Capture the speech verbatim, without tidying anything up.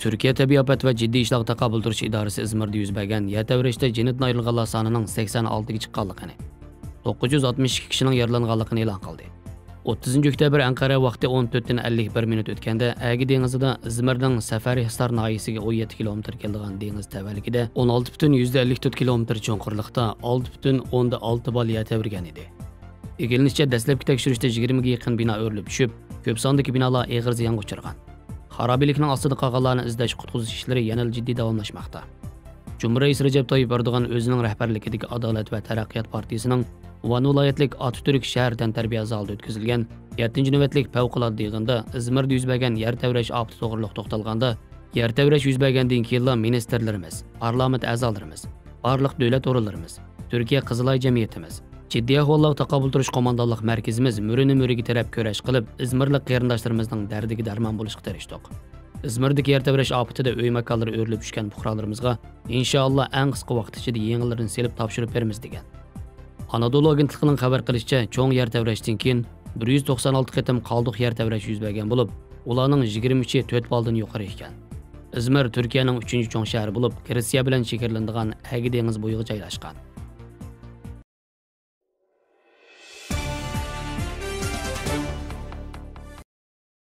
تۈركىيە تەبىئىي ئاپەت ۋە جىددىي ئىشلارغا تاقابىل تۇرۇش ئىدارىسى ئىزمىردا يۈز بەرگەن يەر تەۋرەشتە جېنىدىن ئايرىلغانلار سانىنىڭ سەكسەن ئالتىگە چىققانلىقىنى، توققۇز يۈز ئاتمىش ئىككى كىشىنىڭ يارىلانغانلىقىنى ئېلان قىلدى. ئوتتۇزىنچى ئۆكتەبىر ئەنقەرە ۋاقتى ئون تۆتتىن ئەللىك بىر مىنۇت ئۆتكەندە، ئەگە دېڭىزىدا ئىزمىرنىڭ سەفەرىھىسار ناھىيەسىگە ئون يەتتە كىلومېتىر كېلىدىغان دېڭىز تەۋەلىكىدە ئون ئالتە پۈتۈن يۈزدە ئەللىك تۆت كىلومېتىر چوڭقۇرلۇقتا ئالتە پۈتۈن ئوندا ئالتە بال يەر تەۋرىگەن ئىدى. ئىگىلىنىشىچە، دەسلەپكى تەكشۈرۈشتە يىگىرمىگە يېقىن بىنا ئۆرۈلۈپ چۈشۈپ، كۆپ ساندىكى بىنالار ئېغىر زىيانغا ئۇچرىغان. خارابىلىكنىڭ ئاستىدا قالغانلارنى ئىزدەش-قۇتقۇزۇش ئىشلىرى يەنىلا جىددىي داۋاملاشماقتا. جۇمھۇر رەئىسى رەجەپ تايىپ ئەردوغان ئۆزىنىڭ رەھبەرلىكىدىكى ئادالەت ۋە تەرەققىيات پارتىيىسىنىڭ ۋان ۋىلايەتلىك ئاتاتۈرك شەھەر تەنتەربىيە زالىدا ئۆتكۈزۈلگەن يەتتىنچى نۆۋەتلىك پەۋقۇلئاددە يىغىنىدا ئىزمىردا يۈز بەرگەن يەر تەۋرەش ئاپىتى توغرىلىق توختالغاندا، يەر تەۋرەش يۈز بەرگەندىن كېيىنلا مىنىستىرلىرىمىز، پارلامېنت ئەزالىرىمىز، بارلىق دۆلەت ئورۇنلىرىمىز، تۈركىيە قىزىل ئاي جەمئىيىتىمىز، جىددىي ئەھۋاللارغا تاقابىل تۇرۇش قوماندانلىق مەركىزىمىز مۈرىنى مۈرىگە تىرەپ كۈرەش قىلىپ، ئىزمىرلىق قېرىنداشلىرىمىزنىڭ دەردىگە دەرمان بولۇشقا تىرىشتۇق. ئىزمىردىكى يەر تەۋرەش ئاپىتىدە ئۆي ماكانلىرى ئۆرۈلۈپ چۈشكەن پۇقرالىرىمىزغا ئىنشائاللا ئەڭ قىسقا ۋاقىت ئىچىدە يېڭىلىرىنى سېلىپ تاپشۇرۇپ بېرىمىز، دېگەن. ئانادولۇ ئاگېنتلىقىنىڭ خەۋەر قىلىشىچە، چوڭ يەر تەۋرەشتىن كېيىن بىر يۈز توقسان ئالتە قېتىم قالدۇق يەر تەۋرەش يۈز بەرگەن بولۇپ، ئۇلارنىڭ يىگىرمە ئۈچى تۆت بالدىن يۇقىرى ئىكەن. ئىزمىر تۈركىيەنىڭ ئۈچىنچى چوڭ شەھىرى بولۇپ، گرېتسىيە بىلەن چېگرىلىنىدىغان ئەگە دېڭىز بويىغا جايلاشقان.